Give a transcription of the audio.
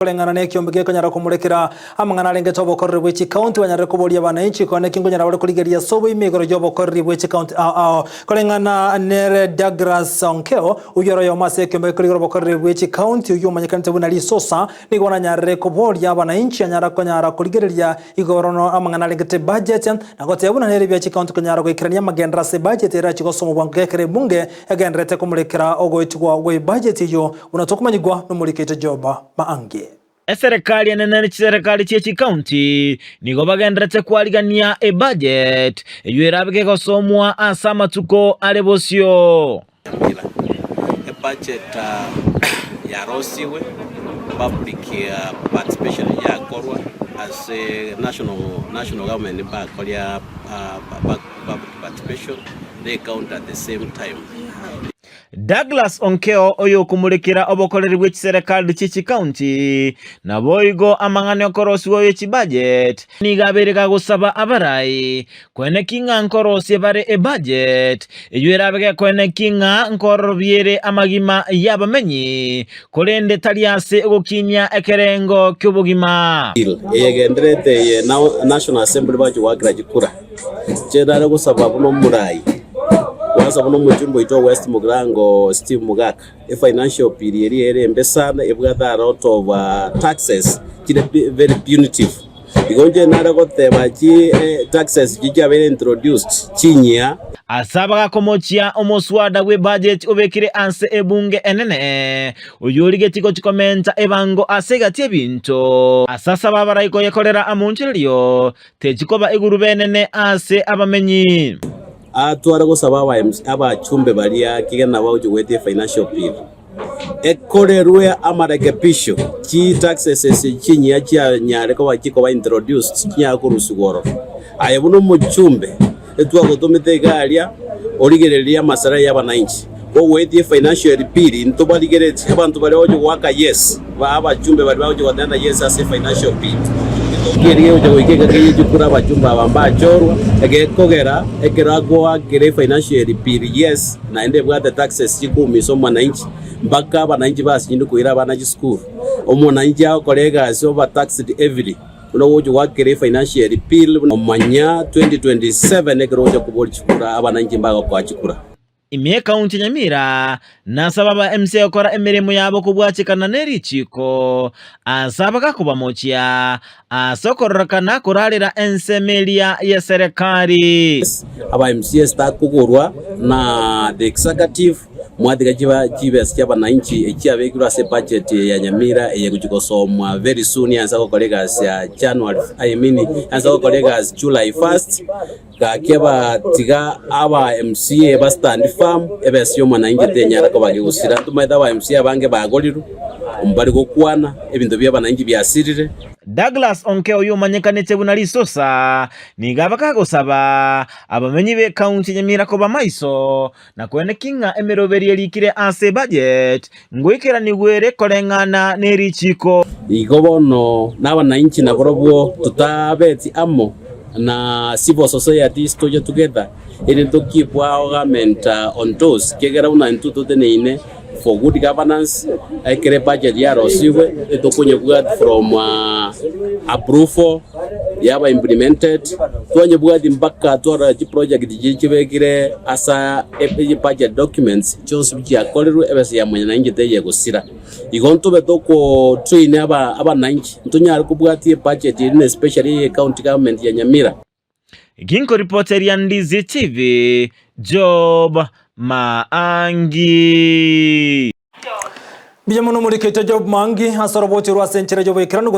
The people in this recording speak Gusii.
Koreng'ana nekiombe gekonyara komorekera amang'ana arengete obokoreri bwe chikaunti banyarire koboria abananchi konya naki nkonyara bare korigereria ase oboime igoro y'obokoreri bwe chikaunti ao ao. Koreng'ana nere Douglas Onkeo oyio ore oyomo ase ekiombe gekorigereria obokoreri bwe chikaunti oyio omanyekanete buna Risosa nigo bono anyarire koboria abananchi anyara konyara korigereria igoro no amang'ana arengete ebudget na goteba buna nere bia chikaunti konyara goikerania amagenderero ase ebudget erachi gosomwa bwango gekero ebunge egendererete komorekera ogoetigwa gwe ebudget eyio Buna tokomanyigwa nomoriki oito Job Maangi. Eserekari enene ne chiserekari chie chikaunti nigo bagenderete kwarigania ebudget eyio erabe kegosomwa ase amatuko are bosio. Nyamira, Ebudget yarosigwe, public participation yakorwa ase national national government mbakoria public participation ne ecounty at the same time. Douglas Onkeo oyokomorekera obokoreri bwe chiserekari chie chikaunti, naboigo amang'ana okorosigwa ye chibudget, nigo abeire gagosaba abarai koeneki ng'a nkorosie bare ebudget eyio erabe gekoeneki ng'a nkororobia ere amagima y'abamenyi, korende tari ase ogokinyia ekerengo ki'obogima. Bill eyegendererete eye National Assembly bagochia goakera chikura. Inche nare gosaba buna omorai, kwansa buna omochumba oito o West Mugirango Steve Mogaka, efinancial bill eria ere embe sana ebwate a lot of taxes chire very punitive. Igo inche nare goteba chi taxes echi chiabeire introduced chinyia. Ase abagakomochia omoswada bw'ebudget obekire ase ebunge enene, oyio origetie gochia komenta ebango ase egati y'ebinto. Ase asaba abarai koyekorera amonchererio, Techikoba egurube enene ase abamenyi. Aa tware gosaba abachumbe baria kegena bagochia goetia efinancial bill ekorerwe amarekebisho chi taxes ase chinyia chianyare koba chikoba introduced chinyare korusigwa ororo. Aye buna omochumbe etwagotomete iga aria origererie amasera ya abananchi kogoetia efinancial bill intobarigeretie abanto baria bagochia goaka yes. Abachumbe baria bagochia gotenda Yeso ase financial bill. Etoki eria egocha goika engaki eye chikura abachumbe aba mbachorwa, egekogera ekero agoakera efinancial bill yes naende ebwate taxes chikoumisa omwananchi mpaka abananchi basinyire koira abana chisukuru. Omwananchi agokora egasi over taxed heavily buna ogocha goakera efinancial bill buna omanya 2027 ekero ogocha koboria chikura abananchi mbagokoa chikura. Ime y'ekaunti ya Nyamira, nasaba aba MCA gokora emeremo yabo kobwatekana ne richiiko ase abagakobamochia ase okororekana korarera ensemo eria y'eserekari. Aba MCAs takogorwa na the executive mwatiga chiba chibesa chia abananchi echiabekirwe ase budget ya Nyamira eye egochia gosomwa very soon yansa gokora egasi ya January I mean yansa gokora egasi July first. Gaki abatiga aba MCA ba stand firm, ebesa y'omwananchi tenyara koba gegosira. Ntomaete aba MCA abange bagorirwe, mbari gokwana, ebinto bi'abananchi biasirire. Douglas Onkeo oyio omanyekanete buna Risosa nigo abakagosaba abamenyi b'ekaunti ya Nyamira koba maiso na koeneki ng'a emeroberi erikire ase ebudget ngoikeranigwe ere koreng'ana ne richiiko. Igo bono nabananchi nabarobwo totabeti amo na civil societies toche together erinde to keep our government on toes ekiagera buna intwe toteneine for good governance ekero ebudget yarosigwe etokonyebwati from approval yaba implemented twanyebwati mpaka twarora chiproject chiria chibekire ase ebudget documents chionsi chiakorerwe ebesa ya mwanyananchi teyegosira. Igo ntobe toko train abananchi ntonyare kobwatia ebudget eri na especially eye county government ya Nyamira. Ginkoripoteria Ndizi TV, Job Maangi. Mbuya mono omorikete Job Maangi ase oroboti orwo ase enchera y'oboikeranu.